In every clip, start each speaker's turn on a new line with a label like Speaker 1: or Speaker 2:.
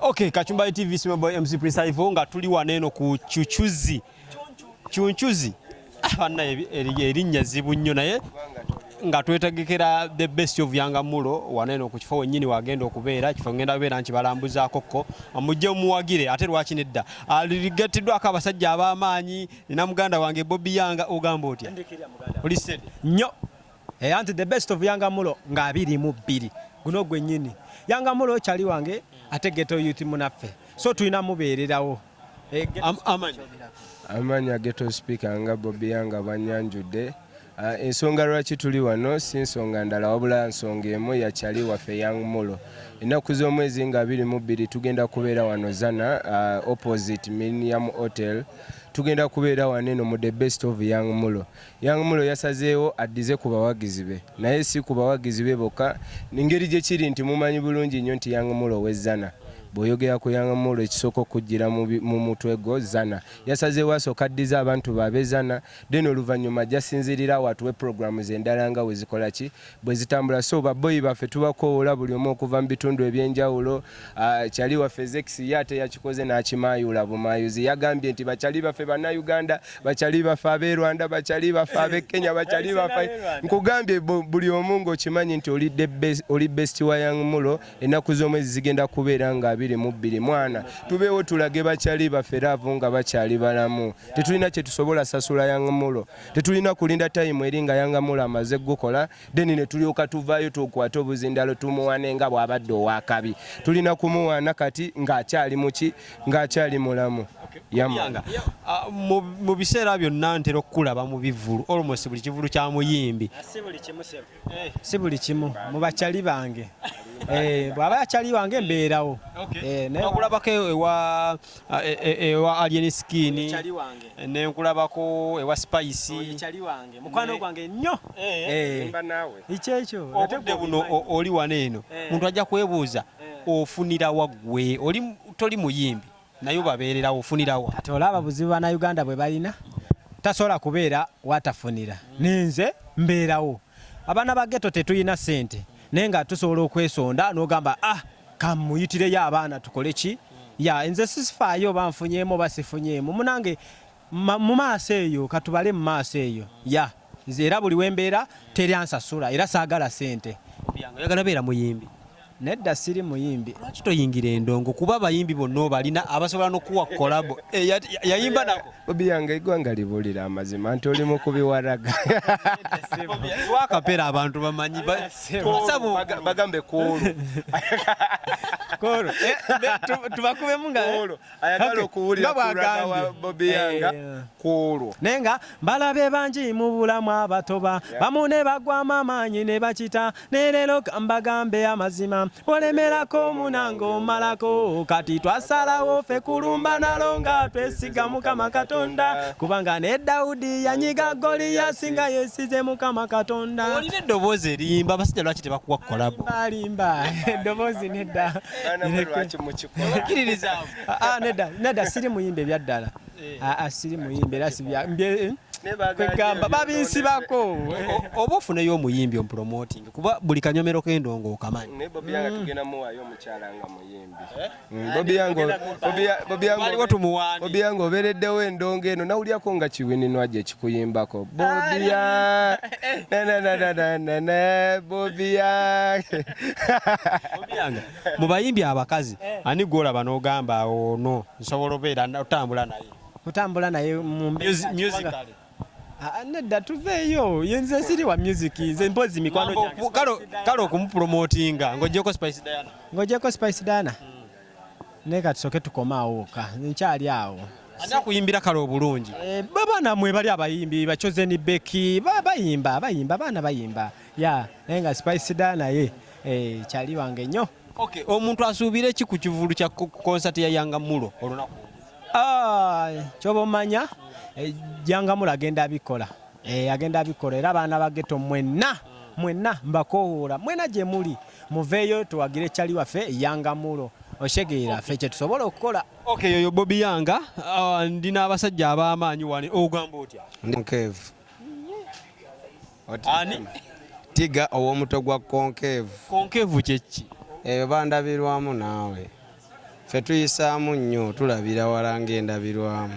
Speaker 1: Okay, Kachumbali TV, Sima Boy MC Prince Ivo, nga tuli wano eno ku Chuchuzi. Chunchuzi. Ah, banna, erinnya zibu nnyo, naye nga twetegekera the best of Yanga Mulo wano eno ku kifo wennyini wagenda okubeera. Ekifo ngenda beera nkibalambuzaako ko mujje muwagire. Ate lwaki nedda? Ligattiddwako abasajja ab'amaanyi. Nina muganda wange Bobi Yanga. Ogamba otya? Oli steady?
Speaker 2: Nnyo. Anti the best of Yanga Mulo nga 22 guno gwennyini Yanga Mulo kyali wange, ate ghetto youth munaffe, so tulina mubeererawo.
Speaker 1: Amanyi.
Speaker 3: Amanya ghetto speaker, nga Bobi Yanga bwanyanjudde. Ensonga lwaki tuli wano si nsonga ndala wabula nsonga emu yakyali waffe Young Mulo. Ennaku z'omwezi nga 22 tugenda kubeera wano Zana, opposite Millennium Hotel. Tugenda kubeera wano eno mu the best of Young Mulo. Young Mulo yasazeewo addize ku bawagizi be, naye si ku bawagizi be bokka, engeri gye kiri nti mumanyi bulungi nnyo nti Young Mulo w'e Zana. Bw'oyogera ku Young Mulo, ekisooka okujjira mu mutwe gwo Zana. Yasazeewo asooka addize abantu babe Zana, then oluvannyuma ajja sinziirira awo atuwe programs endala nga bwe zikola ki, bwe zitambula. So baboyi baffe tubakoowoola buli omu okuva mu bitundu ebyenjawulo. Kyali waffe Zex ye ate yakikoze n'akimaayuula bumaayuzi. Yagambye nti bakyali baffe Bannayuganda, bakyali baffe ab'e Rwanda, bakyali baffe ab'e Kenya, bakyali baffe, nkugambye buli omu ng'okimanyi nti oli the best, oli best wa Young Mulo. Ennaku z'omwezi zigenda kubeera nga 22. Mwana, tubeewo tulage bakyali baffe love nga bakyali balamu. Tetulina kye tusobola sasula Young Mulo. Tetulina kulinda time eri nga Young Mulo amaze gukola, then ne tulyoka tuvaayo tukwate obuzindalo tumuwane nga bw'abadde owakabi. Tulina kumuwaana kati ng'akyali muki, ng'akyali mulamu. Yama.
Speaker 1: Yanga, mu biseera byonna ntera okukulaba mu bivvulu, almost buli kivulu kya muyimbi.
Speaker 2: Si buli kimu, sebo, si buli kimu. Mu bakyali bange, bw'aba akyali wange mbeerawo. Naye
Speaker 1: Nakulabako ewa Alien Skin.
Speaker 2: Kyali wange.
Speaker 1: Nenkulabako ewa Spice.
Speaker 2: Kyali wange, mukwano gwange nnyo.
Speaker 3: Mba naawe.
Speaker 2: Ekyekyo.
Speaker 1: Obudde buno oli wano eno, muntu ajja kwebuuza, ofunira wa ggwe? Oli toli muyimbi, naye obabeererawo, ofunirawa?
Speaker 2: Kati olaba buzibu Bannayuganda bwe balina, tasobola kubeera watafunira. Ninze mbeerawo. Abaana ba ghetto tetulina ssente, naye nga tusobola okwesonda n'ogamba, "Ah, kamuyitireyo abaana tukole ki." Ya, nze sisifaayo oba nfunyeemu oba sifunyeemu. Munange, mu maaso eyo, katubale mu maaso eyo. Ya, nze era buli wembeera teri ansasula, era saagala ssente.
Speaker 1: Yanga, oyagala beera muyimbi?
Speaker 2: Nedda, siri muyimbi.
Speaker 1: Lwaki toyingira endongo? Kuba abayimbi bonna obalina, abasobola n'okuwa collabo. Yayimba nako.
Speaker 3: Bobi Yange, eggwanga libuulira amazima nti oli mukubi wa ragga.
Speaker 1: Wakapeera abantu bamanyi.
Speaker 3: Bagambe kwolwo.
Speaker 2: Kolo, tubakubemu nga
Speaker 3: Kwolwo ayagala okuwulira
Speaker 2: Nga
Speaker 3: ku ragga wa
Speaker 2: bw'agambye.
Speaker 3: Bobi Yanga kwolwo.
Speaker 2: Naye nga balabe bangi mu bulamu abatoba bamu ne bagwamu amaanyi ne bakita, ne leero mbagambe amazima, olemerako munange omalako. Kati twasalawo ffe kulumba nalo nga twesiga Mukama Katonda, kubanga ne Dawudi yanyiga Goliyasi nga yesize Mukama Katonda.
Speaker 1: Olina eddoboozi eriyimba. Abasajja lwaki tebakuwa collabo?
Speaker 2: Alimba, eddoboozi nedda.
Speaker 3: Baana mwe, lwaki mukikola?
Speaker 1: Okkiririzaamu?
Speaker 2: Ah, ah, nedda, nedda, siri muyimba ebyaddala. Ah, ah, siri muyimba era sibya
Speaker 3: Ne
Speaker 2: kwegamba babinsibako.
Speaker 1: Oba ofuneyo omuyimbi omupromoting, kuba buli kanyomero k'endongo okamanyi.
Speaker 3: Naye Bobi Yanga tugenda muwaayo omukyala nga muyimbi. Bobi Yanga, Bobi Yanga,
Speaker 1: Waliwo tumuwaani.
Speaker 3: Bobi Yanga, obeereddewo endongo eno, nawulyako nga kiwininwa gye kikuyimbako. Bobi Yanga, na na na na na na na Bobi Yanga.
Speaker 1: Bobi Yanga, mu bayimbi abakazi, ani gwolaba n'ogamba, "Ono nsobola obeera otambula naye"?
Speaker 2: Kutambula naye mu mbeera
Speaker 1: Musically.
Speaker 2: Ah, nedda, tuveeyo. Ye nze siri wa music, nze mpozi mikwano gyange.
Speaker 1: Kale okumupromotinga ng'oggyeko Spice Diana.
Speaker 2: Ng'ogyeko Spice Diana, naye kati soke tukome awo wokka, nkyali awo.
Speaker 1: Ani akuyimbira kale obulungi?
Speaker 2: Babaana mwe bali abayimbi bachozen Beki, bayimba, bayimba, abaana bayimba ya, naye nga Spice Diana ye kyali wange nnyo.
Speaker 1: Okay, omuntu asuubire ki ku kivulu kya concert ya Yanga Mulo olunaku?
Speaker 2: Ah, kyoba omanya, Yanga Mulo agenda abikola. Agenda abikola, era abaana ba ghetto mwenna mwenna mbakowoola, mwena gye muli muveeyo tuwagire kyali waffe Yanga Mulo. Oshegeera, ffe kye tusobola okukola.
Speaker 1: Okay, yoyo Bobi Yanga. Ndi n'abasajja ab'amaanyi wano. Ogamba otya?
Speaker 4: Concave.
Speaker 1: Ani?
Speaker 4: Tiga ow'omutwe gwa concave.
Speaker 1: Concave kyeki?
Speaker 4: Eyo bandabirwamu naawe.
Speaker 3: Ffe tuyisaamu nnyo, tulabira wala ng'endabirwamu.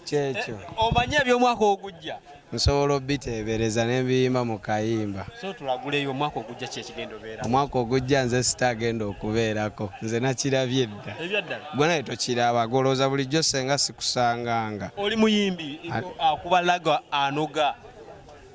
Speaker 3: Kyekyo.
Speaker 1: Omanyi eby'omwaka ogujja?
Speaker 3: Nsobola obiteebereza ne mbiyimba mu kayimba.
Speaker 1: So tulaguleyo omwaka ogujja ki ekigenda obeera?
Speaker 3: Omwaka ogujja nze sitagenda okubeerako, nze nakirabye dda.
Speaker 1: Ebyaddala.
Speaker 3: Gwe naye tokiraba, golowooza bulijjo senga sikusanganga.
Speaker 1: Oli muyimbi akuba laga anoga.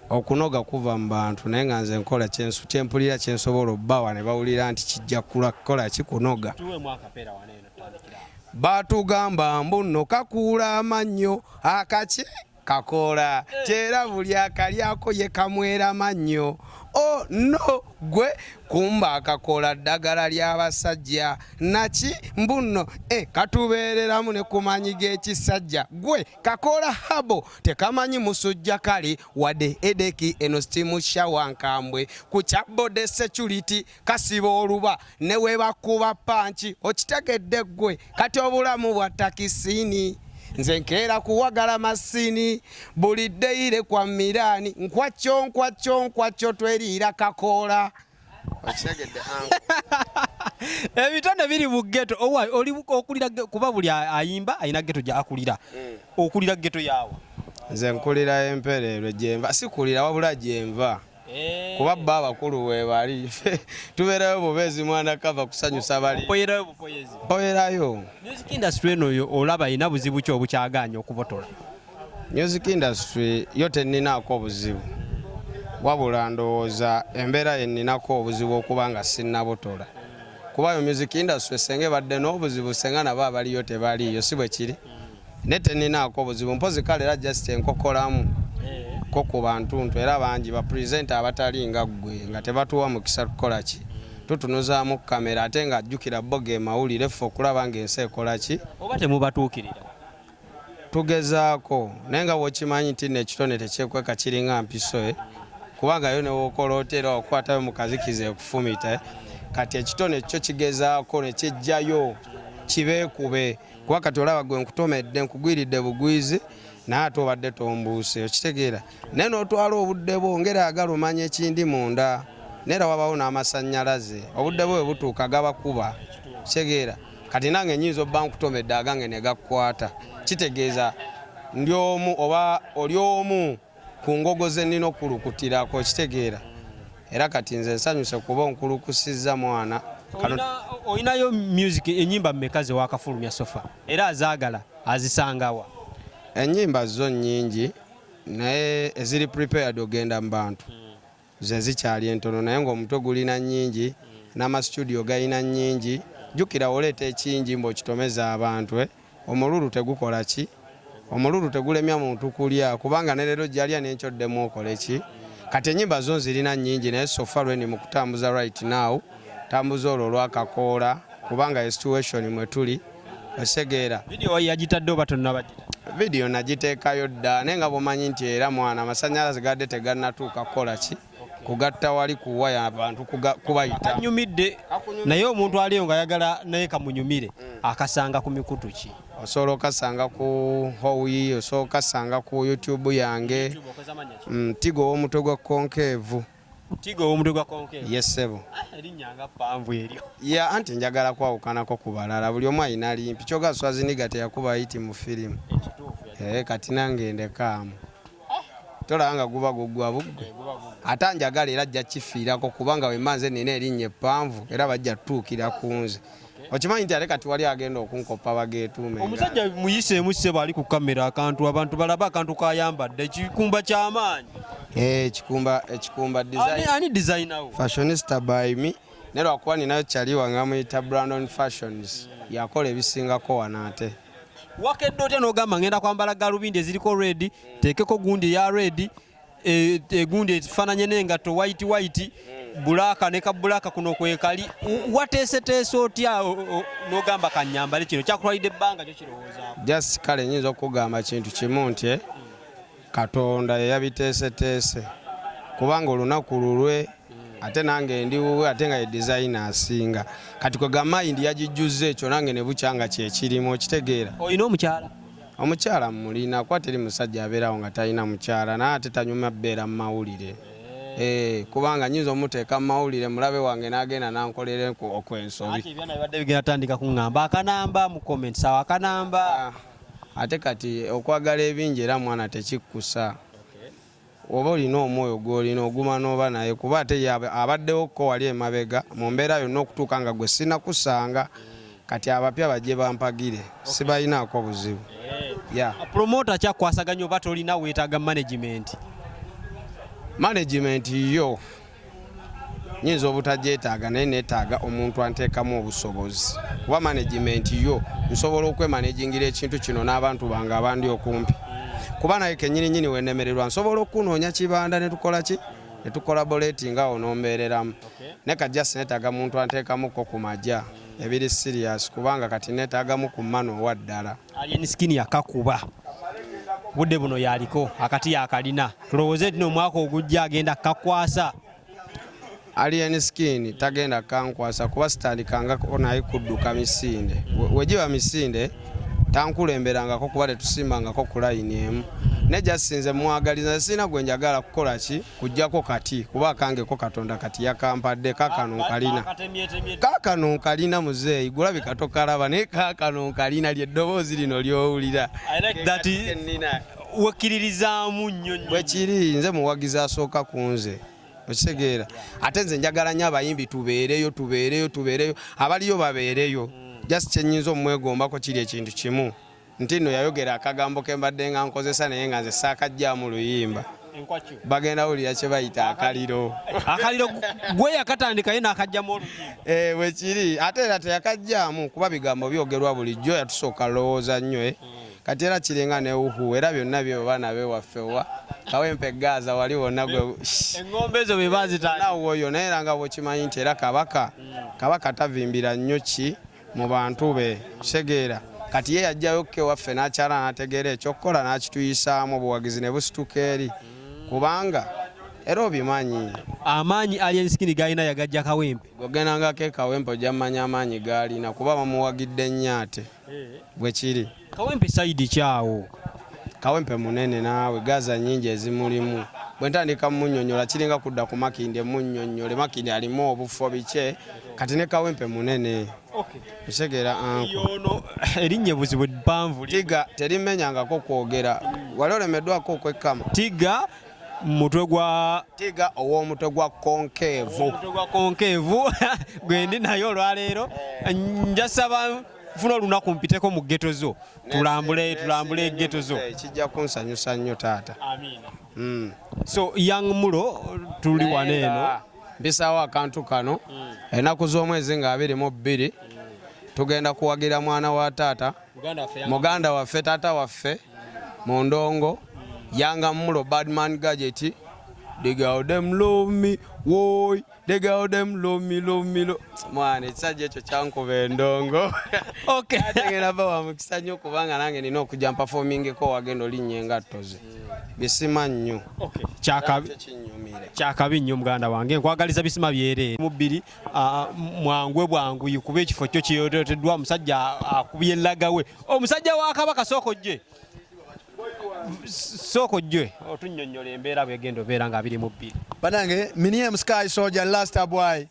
Speaker 3: Okunoga kuva mu bantu naye nga nze nkola kyempulira kyensobola obbawa ne bawulira nti kijja kukola ki kunoga.
Speaker 1: Tuweemu akapeera wano eno tutandikira.
Speaker 3: Batugamba mbu nno kakuula amannyo akaki kakoola kyera buli akalyako ye kamwera mannyo o no gwe kumba akakoola ddagala ly'abasajja naki mbu nno e katubeereramu ne ku maanyi g'ekisajja gwe kakoola habo tekamanyi musujja kale wadde edeki eno steam shower nkambwe ku kya body security kasiba oluba ne webakuba panki okitegedde ggwe kati obulamu bwa takisini nze nkeera kuwagala masini buli ddeyire kwa miraani nkwakyo nkwakyo nkwakyo tweriira kakoola okitegedde anko
Speaker 1: Ebitone biri mu ghetto owa oli okulira kuba buli ayimba alina ghetto gy'akulira. Okulira ghetto yaawa.
Speaker 3: Nze nkulira empereerwe gyenva sikulira wabula gyenva kuba bba abakulu webali tubeerayo bubeezi mwana kava kusanyusa bali
Speaker 1: Mpoyerayo bupoyezi.
Speaker 3: Mpoyerayo.
Speaker 1: Music industry eno yo olaba erina buzibu ki obukyagaanye okubotola?
Speaker 3: Music industry yo tenninaako obuzibu wabula ndowooza embeera yenninako obuzibu okuba nga sinnabotola kuba yo music industry senga ebadde n'obuzibu senga nabo abaliyo tebaliiyo si bwe kiri naye tenninaako obuzibu mpozi kale era just enkokolamu ko ku bantuntu era bangi ba presenter abatali nga ggwe nga tebatuwa mukisa kukola ki tutunuzaamu kamera ate nga ajjukira bo ge mawulire ffe okulaba ng'ensi ekola ki
Speaker 1: Oba temubatuukirira?
Speaker 3: Tugezaako naye nga bw'okimanyi nti nno ekitone tekyekweka kiringa mpiso eh? Kubanga yo newokola otya era okwatayo mu kazikiza ekufumita eh? Kati ekitone kyo kigezaako ne kyejjayo kibeekube kuba kati olaba gwe nkutomedde nkugwiridde bugwizi naye ate obadde tombuuse okitegeera naye n'otwala obudde bwo ngera ayagala omanya ekindi munda naye era wabawo n'amasannyalaze obudde bwo bwe butuuka gabakuba kitegeera kati nange nyinza obba nkutomedde agange ne gakkwata kitegeeza ndi omu oba oli omu ku ngogo ze nnina okukulukutirako okitegeera era kati nze nsanyuse kuba onkulukusizza mwana.
Speaker 1: Olinayo music enyimba mmeka ze wakafulumya sofa era azaagala azisangawa?
Speaker 3: Enyimba zo nnyingi naye eziri prepared ogenda mu bantu ze zikyali entono naye ng'omutwe gulina nnyingi n'amasitudiyo galina nnyingi. Jjukira woleeta ekingi mbu okitomeza abantu eh? Omululu tegukola ki? Omululu tegulemya muntu kulya kubanga ne leero gyalya n'enkyoddemu okole ki? Kati ennyimba zo nzirina nnyingi naye so far lwendi mu kutambuza right now tambuza olwo olwakakoola kubanga ye situation mwe tuli okitegeera.
Speaker 1: Vidiyo yagitadde oba tonnabagita?
Speaker 3: Vidiyo nagiteekayo dda naye nga bw'omanyi nti era mwana amasannyalaze gadde tegannatuuka kukola ki kugatta wali ku waya abantu kubayita.
Speaker 1: Kanyumidde naye omuntu aliyo ng'ayagala naye kamunyumire akasanga ku mikutu ki?
Speaker 3: Osobola okasanga ku Howi, osobola okasanga ku YouTube yange. Tigo ow'omutwe gwa konkeevu.
Speaker 1: Tigo ow'omutwe gwa konkeevu.
Speaker 3: Yes ssebo.
Speaker 1: Erinnya nga ppanvu eryo.
Speaker 3: Ya anti njagala kwawukanako ku balala buli omu alina limpi kyoga Schwarzenegger teyakuba hit mu firimu. Kati nange ndekaamu. Tolaba nga guba guggwa buggwe ate anjagala era ajja kifiirako kubanga wemba nze nina erinnya eppanvu era bajja tutuukira ku nze. Okimanyi nti ate kati wali agenda okunkopa bageetuume.
Speaker 1: Omusajja muyiseemu ssebo ali ku kamera akantu abantu balabe akantu kayambadde ekikumba ky'amaanyi.
Speaker 3: Ekikumba design.
Speaker 1: Ani designer wo?
Speaker 3: Fashionista by me naye lwakuba ninayo kyali wange bamuyita Brandon Fashions yakola ebisingako wano ate.
Speaker 1: Wakedde otya n'ogamba ngenda kwambala galubindi eziriko red teekeko gundi eya red egundi efaananye n'engatto white white black ne ka black kuno kwekali wateeseteese otya n'ogamba kanyambale kino kyakutwalidde ebbanga kyo kirowoozaako?
Speaker 3: Just kale nyinza okugamba kintu kimu nti Katonda yeyabiteeseteese kubanga olunaku lulwe ate nange ndi wuwe ate nga ye designer asinga kati kwega mind yagijjuzza ekyo nange ne bukya nga kyekirimu okitegeera.
Speaker 1: Olina omukyala?
Speaker 3: Omukyala mulina kuba teri musajja abeerawo nga talina mukyala naye ate tanyuma bbeera mu mawulire. Eh, kubanga nyinza omuteeka mu mawulire mulabe wange n'agenda n'ankolera okwensobi.
Speaker 1: Ati ebyana bibadde bigenda tandika kuŋŋamba akanamba mu comments awo akanamba.
Speaker 3: Ah, ate kati okwagala ebingi era mwana tekikkusa. Oba olina omwoyo gw'olina oguma n'oba naye kuba ate ye abaddewo ko wali emabega mu mbeera yonna okutuuka nga gwe sinakusanga kati abapya bajje bampagire sibalinaako buzibu. Yeah.
Speaker 1: Promoter kyakwasaganya oba tolina weetaaga management?
Speaker 3: Management yo nyinza obutagyetaaga naye neetaaga omuntu anteekamu obusobozi kuba management yo nsobola okwemanagingira ekintu kino n'abantu bange abandi okumpi kuba naye kenyini nyini wenemererwa nsobola okunoonya kibanda ne tukola ki ne tukolaboratinga awo n'ombeereramu naye kati just neetaaga muntu anteekamuko ku maja ebiri serious kubanga kati neetaagamu ku mano owa ddala.
Speaker 1: Alien Skin yakakuba budde buno yaliko akati yakalina tulowooze nti omwaka ogujja agenda kakwasa.
Speaker 3: Alien Skin tagenda kankwasa kuba sitandikangako naye kudduka misinde wegiba misinde tankulemberangako kuba tetusimbangako ku layini emu naye jasinze mwagaliza sirina gwe njagala kukola ki kujjako kati kuba akangeko Katonda kati yakampadde kakano nkalina kakano nkalina muzeeyi gulabika tokalaba naye kakano nkalina lyeddoboozi lino lyowulira
Speaker 1: wekkiririzaamu nnyo nnyo
Speaker 3: bwekiri nze muwagizi asooka ku nze okitegeera ate nze njagala nnyo abayimbi tubeereyo tubeereyo tubeereyo abaliyo babeereyo just kyenyinza omwegombako kiri ekintu kimu nti nno yayogera akagambo ke mbadde nga nkozesa naye nga nze saakajjaamu luyimba bagenda wulira kye bayita akaliro
Speaker 1: akaliro gwe yakatandika ye n'akajjamu oluyimba
Speaker 3: eh, bwekiri ate era teyakajjaamu kuba bigambo byogerwa bulijjo yatusooka lowooza nnyo eh. Kati era kiringa ne uhu era byonna byo baana bewaffe wa Kawempe Gaza wali wonna gwe
Speaker 1: engombe ezo be bazitandika
Speaker 3: oyo naye era nga bw'okimanyi nti era kabaka kabaka tavimbira nnyo ki mu bantu be kitegeera kati ye yajjayo ke waffe n'akyala n'ategeera ekyokukola n'akituyisaamu obuwagizi ne busituka eri kubanga era obimanyi
Speaker 1: amaanyi Alien Skin galina yagajja Kawempe
Speaker 3: gwogendangako e Kawempe ojja mmanya amaanyi g'alina kuba bamuwagidde nnyo ate bwe kiri.
Speaker 1: Kawempe sayidi kyawo?
Speaker 3: Kawempe munene naawe Gaza nnyingi ezimulimu bwe ntandika munnyonnyola kiringa kudda ku Makindye munnyonnyole Makindye alimu obufo bike kati ne Kawempe munene okitegeera anko
Speaker 1: yono erinnya ebuzibu ppanvu
Speaker 3: Tiga terimenyangako kwogera wali olemeddwako okwekkama
Speaker 1: Tiga mutwe gwa
Speaker 3: Tiga ow'omutwe gwa konkeevu
Speaker 1: omutwe gwa konkeevu gwendi naye olwaleero njasaba nfuna olunaku mpiteko mu ghetto zo tulambule tulambule ghetto zo
Speaker 3: kijja kunsanyusa nnyo taata.
Speaker 1: Amiina. So Young Mulo tuli wano eno
Speaker 3: mpisaawo akantu kano ennaku z'omwezi nga 22 tugenda kuwagira mwana wa taata muganda waffe taata waffe mu ndongo Young Mulo Badman Gadget the girl them love me woi the girl them love me love me lo mwana ekisajja ekyo kyankuba endongo.
Speaker 1: Okay.
Speaker 3: Ate ngenda ba wa mukisa nnyo kubanga nange nina okujja mpafomingeko wagenda olinnya engatto ze bisima nnyo.
Speaker 1: Okay. Kyakabi nnyo muganda wange nkwagaliza bisima byereere mu bbiri mwangwe bwanguyi kuba ekifo kyo kiyoteddwa omusajja akubye lagawe omusajja wa Kabaka sooka ojje sooka ojje otunnyonnyola embeera bwegenda obeera nga 22.
Speaker 4: Banange Minium Sky Soldier Last Boy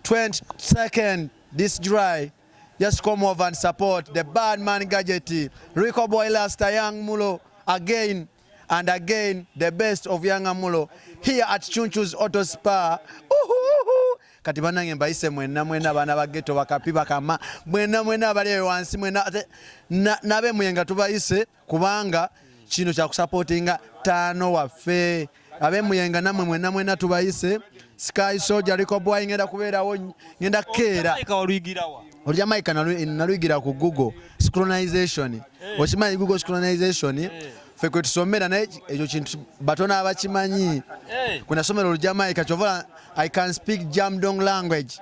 Speaker 4: 22nd this July just come over and support the Bad Man Gadget Rico Boy Lasta Young Mulo again and again the best of Young Mulo here at Chunchu's Auto Spa. Uhuhu. Kati banange mbayise mwenna mwenna abaana ba ghetto bakapi bakama mwenna mwenna abali eyo wansi mwenna nabe Muyenga tubayise kubanga kino kya kusupportinga taano waffe abe Muyenga namwe mwenna mwenna tubayise. Sky Soldier Rico Boy ngenda kubeerawo ngenda keera. Olujamaika naluyigira ku Google synchronization. Okimanyi Google synchronization ffe kwe tusomera naye ekyo kintu batono abakimanyi. Kwe nasomera Olujamaika kyova I can speak Jamdong language.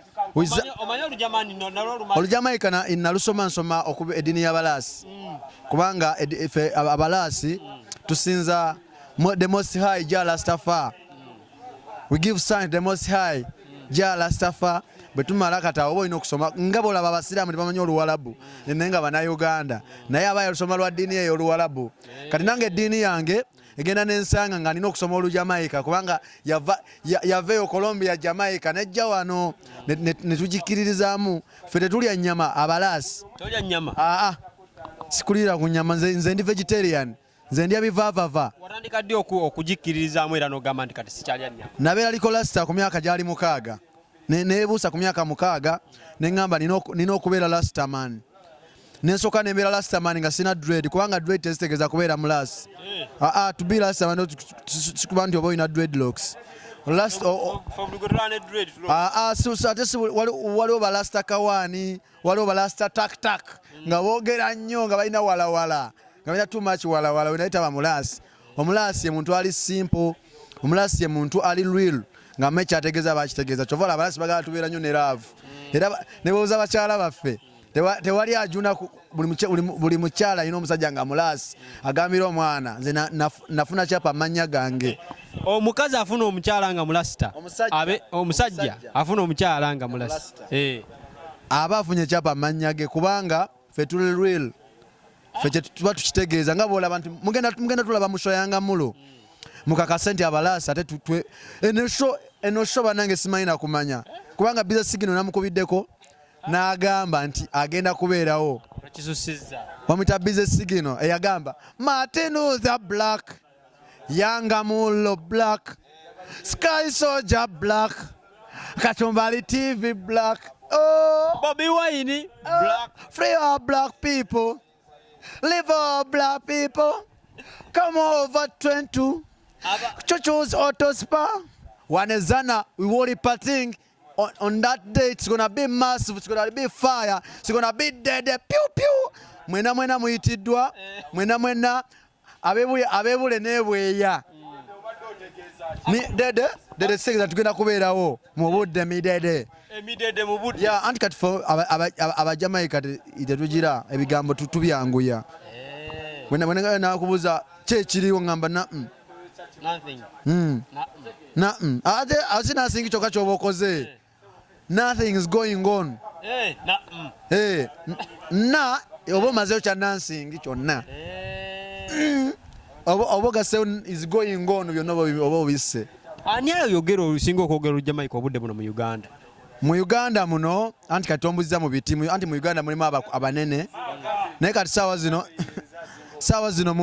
Speaker 4: Olujamaika nalusoma nsoma okuba eddiini y'Abalaasi kubanga ffe Abalaasi tusinza the Most High Jah Rastafari. We give thanks the Most High Jah Rastafari. Bwe tumala kati awo oba olina okusoma nga bw'olaba Abasiraamu tebamanyi Oluwalabu naye nga Bannayuganda naye aba yalusoma lwa ddiini eyo Oluwalabu. Kati nange eddiini yange Egenda nensanga nga nina okusoma Olujamaika, kubanga yava eyo Colombia, Jamaica, nejja wano netugikiririzaamu. Ffe tetulya nnyama, abalaasi.
Speaker 1: Tolya nnyama?
Speaker 4: Aa, sikulira ku nnyama. Nze ndi vegetarian, nze ndya bivaavava.
Speaker 1: Watandika ddi okugikkiririzaamu era n'ogamba nti kati sikyalya nnyama?
Speaker 4: Nabeera liko rasta ku myaka gyali 6. Neebuusa ku myaka 6, neŋŋamba nina okubeera rastaman. Nensooka nembeera rastaman nga sina dread, kubanga dread tezitegeeza kubeera mulasi. Aa, to be rastaman sikuba nti oba olina dreadlocks. Ate waliwo balasta kawaani, waliwo balasta tak nga boogera nnyo, nga balina walawala, nga balina too much walawala. Naye taba mulasi. Omulasi ye muntu ali simple, omulasi ye muntu ali real, nga mme kyategeeza bakitegeeza. Kyova olaba abalasi bagala tubeera nnyo ne love, era ne booza bakyala baffe. Tewali ajuna buli mukyala alina omusajja nga mulasi agambira omwana, nze nafuna kyapa amannya gange.
Speaker 1: Omukazi afuna omukyala nga mulasita. Omusajja afuna omukyala nga mulasita.
Speaker 4: Aba afunye kyapa amannya ge, kubanga ffe tuli real. Ffe kye tuba tukitegeeza nga bw'olaba nti mugenda tulaba mu show ya Young Mulo, mukakase nti abalaasi ate eno show bannange simanyi na kumanya, kubanga Busy Signal namukubiddeko n'agamba nti agenda kubeerawo.
Speaker 1: Kisusizza.
Speaker 4: Bamuyita Busy Signal eyagamba Martin Luther Black, Young Mulo Black, Sky Soldier Black, Kachumbali TV Black, oh,
Speaker 1: Bobi Wine Black,
Speaker 4: free all black people, live all black people, come over 22, Chuchu's Auto Spa, Wanezana, we will partying on that day. It's gonna be massive, it's gonna be fire, it's gonna be dead, pew pew. Mwena mwena muyitiddwa, mwena mwena abebule nebweya. Dede, dede six tugenda kubeerawo mu budde midede.
Speaker 1: Emidede mu budde.
Speaker 4: Ya, anti kati ffe Abajamaika tetugira ebigambo tubyanguya. Mwena nakubuuza ki ekiriwo, ngamba na.
Speaker 1: Nothing.
Speaker 4: Na. Ate ate nasingi kyokka ky'oba okoze. Nothing is going on.
Speaker 1: Na.
Speaker 4: Na oba omazeeyo kya nansingi kyonna. Oba ogasseewo is going on byonna oba obisse.
Speaker 1: Ani ayogera olusinga okwogera Olujamaika obudde buno mu Uganda?
Speaker 4: Mu Uganda muno, anti kati tombuzza mu biti, anti mu Uganda mulimu abanene, naye kati saawa zino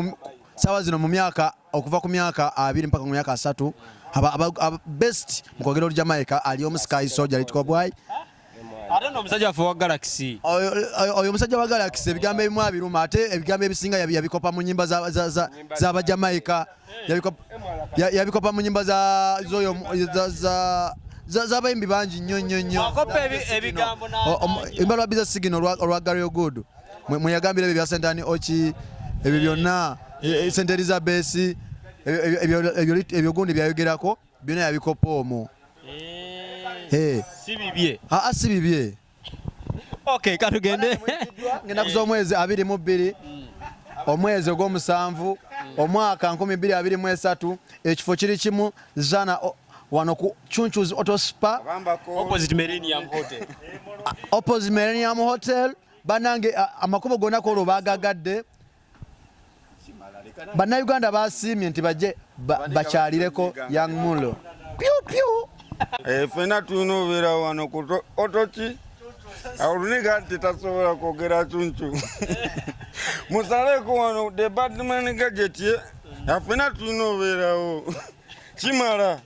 Speaker 4: mu myaka okuva ku myaka 20 mpaka ku myaka 30, best mu kwogera Olujamaika ali omu Sky Soldier Litiko Boy.
Speaker 1: Ate nno omusajja waffe wa Galaxy.
Speaker 4: Oyo omusajja wa Galaxy ebigambo ebimu abiruma, ate ebigambo ebisinga yabikopa mu nnyimba z'Abajamaika. Yabikopa mu nnyimba z'abayimbi bangi nnyo nnyo nnyo.
Speaker 1: Akopa ebigambo na-
Speaker 4: Oluyimba lwa Busy Signal olwa Gary Good. Mwe yagambira ebyo bya Saint Anne Ochi, ebyo byonna, Saint Elizabeth, ebyo gundi byayogerako, byonna yabikopa omwo.
Speaker 1: Si bibye.
Speaker 4: Aa, si bibye.
Speaker 1: Okay, katugende.
Speaker 4: Ngenda kuza omwezi 22, omwezi ogw'omusanvu, omwaka 2023, ekifo kiri kimu Zana wano ku Chunchu's Auto Spa.
Speaker 1: Opposite Millennium Hotel.
Speaker 4: Opposite Millennium Hotel. Bannange, amakubo gonna kwolwo baagagadde. Bannayuganda basiimye nti bajje bakyalireko Young Mulo. Piu piu.
Speaker 5: Ffenna tulina obeera wano ku otoki. Oluniga nti tasobola kwogera cuncu. Musaleeko wano the Badman Gadget ye. Ffenna tulina obeerawo. Kimala.